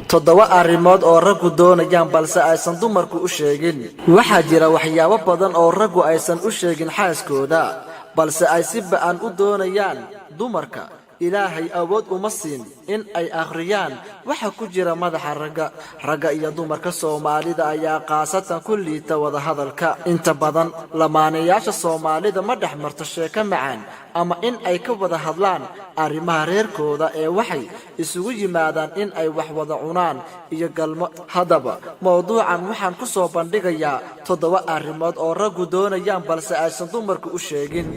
Toddoba arrimood oo raggu doonayaan balse aysan dumarku u sheegin. Waxaa jira waxyaabo badan oo raggu aysan u sheegin xaaskooda, balse ay si ba'an u doonayaan. Dumarka Ilaahay awood uma siin in ay akhriyaan waxa ku jira madaxa ragga. Ragga iyo dumarka Soomaalida ayaa khaasatan ku liita wadahadalka. Inta badan lamaanayaasha Soomaalida ma dhex marto sheeko macaan ama in ay ka wada hadlaan arrimaha reerkooda, ee waxay isugu yimaadaan in ay wax wada cunaan iyo galmo. Haddaba mowduucan waxaan ku soo bandhigayaa toddoba arrimood oo raggu doonayaan balse aysan dumarku u sheegin.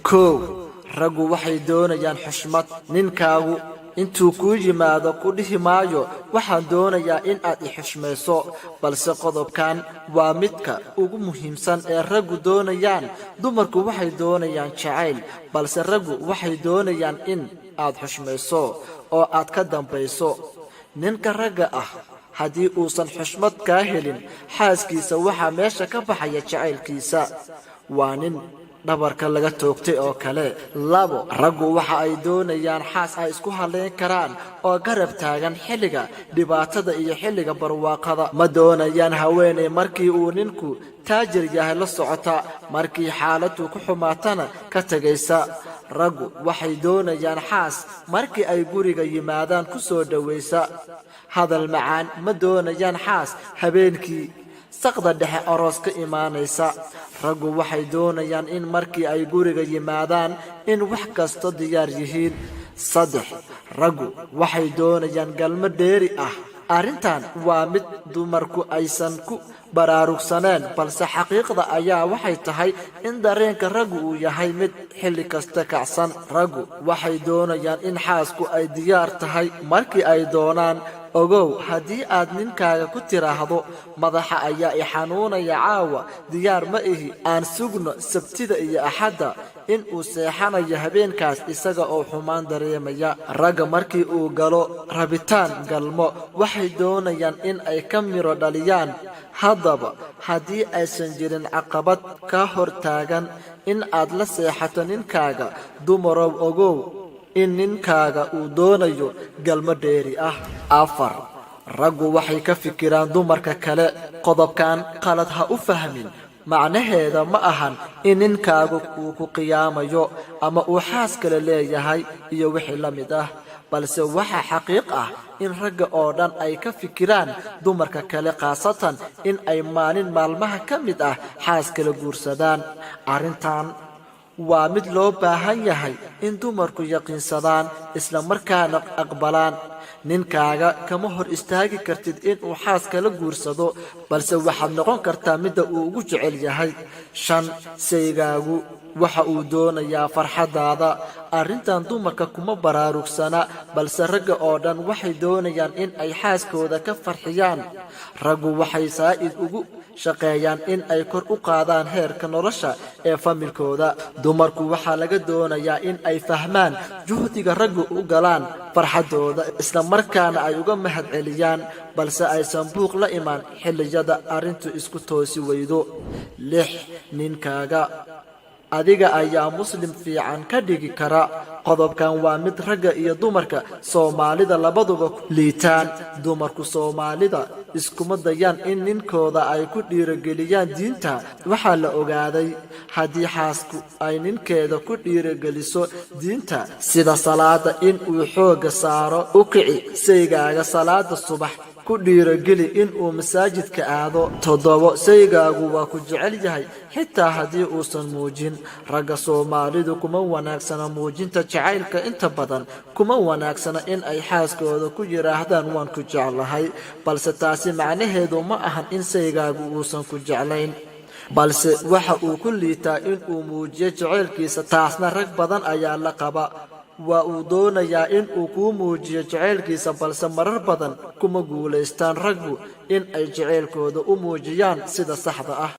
Kow, raggu waxay doonayaan xushmad. Ninkaagu intuu kuu yimaado ku dhihi maayo "Waxaan doonayaa in aad i xushmayso," balse qodobkan waa midka ugu muhiimsan ee raggu doonayaan. Dumarku waxay doonayaan jacayl, balse raggu waxay doonayaan in aad xushmayso oo aad ka dambayso. Ninka ragga ah haddii uusan xushmad kaa helin xaaskiisa, waxaa meesha ka baxaya jacaylkiisa. Waa nin dhabarka laga toogtay oo kale. Labo, raggu waxa ay doonayaan xaas ay isku hadlayn karaan oo garab taagan xilliga dhibaatada iyo xilliga barwaaqada. Ma doonayaan haweenay markii uu ninku taajir yahay la socota, markii xaaladdu ku xumaatana ka tegaysa. Raggu waxay doonayaan xaas markii ay guriga yimaadaan ku soo dhowaysa hadal macaan. Ma doonayaan xaas habeenkii saqda dhexe aroos ka imaanaysa. Raggu waxay doonayaan in markii ay guriga yimaadaan in wax kasto diyaar yihiin. Saddex, raggu waxay doonayaan galmo dheeri ah. Arrintan waa mid dumarku aysan ku baraarugsaneen, balse xaqiiqda ayaa waxay tahay in dareenka raggu uu yahay mid xilli kasta kacsan. Raggu waxay doonayaan in xaasku ay diyaar tahay markii ay doonaan. Ogow, haddii aad ninkaaga ku tiraahdo "Madaxa ayaa i xanuunaya caawa, diyaar ma ihi, aan sugno Sabtida iyo Axadda," in uu seexanayo habeenkaas isaga oo xumaan dareemaya. Ragga markii uu galo rabitaan galmo, waxay doonayaan in ay ka miro dhaliyaan. Haddaba haddii aysan jirin caqabad ka hor taagan in aad la seexato ninkaaga, dumarow, ogow in ninkaaga uu doonayo galmo dheeri ah. Afar, raggu waxay ka fikiraan dumarka kale. Qodobkan qalad ha u fahmin. Macnaheeda ma ahan in ninkaagu uu ku qiyaamayo ama uu xaas kale leeyahay iyo wixii la mid ah, balse waxaa xaqiiq ah in ragga oo dhan ay ka fikiraan dumarka kale, khaasatan in ay maalin maalmaha ka mid ah xaas kala guursadaan. Arrintan waa mid loo baahan yahay in dumarku yaqiinsadaan, isla markaana aqbalaan. Ninkaaga kama hor istaagi kartid inuu xaas kala guursado, balse waxaad noqon kartaa midda uu ugu jecel yahay. Shan, saygaagu waxa uu doonayaa farxaddaada. Arrintan dumarka kuma baraarugsana, balse ragga oo dhan waxay doonayaan in ay xaaskooda ka farxiyaan. Raggu waxay saa'id ugu shaqeeyaan in ay kor u qaadaan heerka nolosha ee familkooda. Dumarku waxaa laga doonayaa in ay fahmaan juhdiga raggu u galaan farxaddooda, isla markaana ay uga mahad celiyaan, balse aysan buuq la imaan xilliyada arrintu isku toosi weydo. Lix, ninkaaga adiga ayaa Muslim fiican ka dhigi kara. Qodobkan waa mid ragga iyo dumarka Soomaalida labaduba liitaan. Dumarku Soomaalida iskuma dayaan in ninkooda ay ku dhiirogeliyaan diinta. Waxaa la ogaaday haddii xaasku ay ninkeeda ku dhiirogeliso diinta, sida salaada in uu xoogga saaro, u kici saygaaga salaada subax, ku dhiirogeli in uu masaajidka aado. Toddobo, saygaagu waa ku jecel yahay xitaa haddii uusan muujin. Ragga Soomaalidu kuma wanaagsana muujinta jacaylka. Inta badan kuma wanaagsana in ay xaaskooda ku yidhaahdaan "Waan ku jeclahay," balse taasi macnaheedu ma ahan in saygaagu uusan ku jeclayn, balse waxa uu ku liitaa in uu muujiyo jacaylkiisa. Taasna rag badan ayaa la qaba. Waa uu doonayaa in uu kuu muujiyo jacaylkiisa, balse marar badan kuma guulaystaan raggu in ay jacaylkooda u muujiyaan sida saxda ah.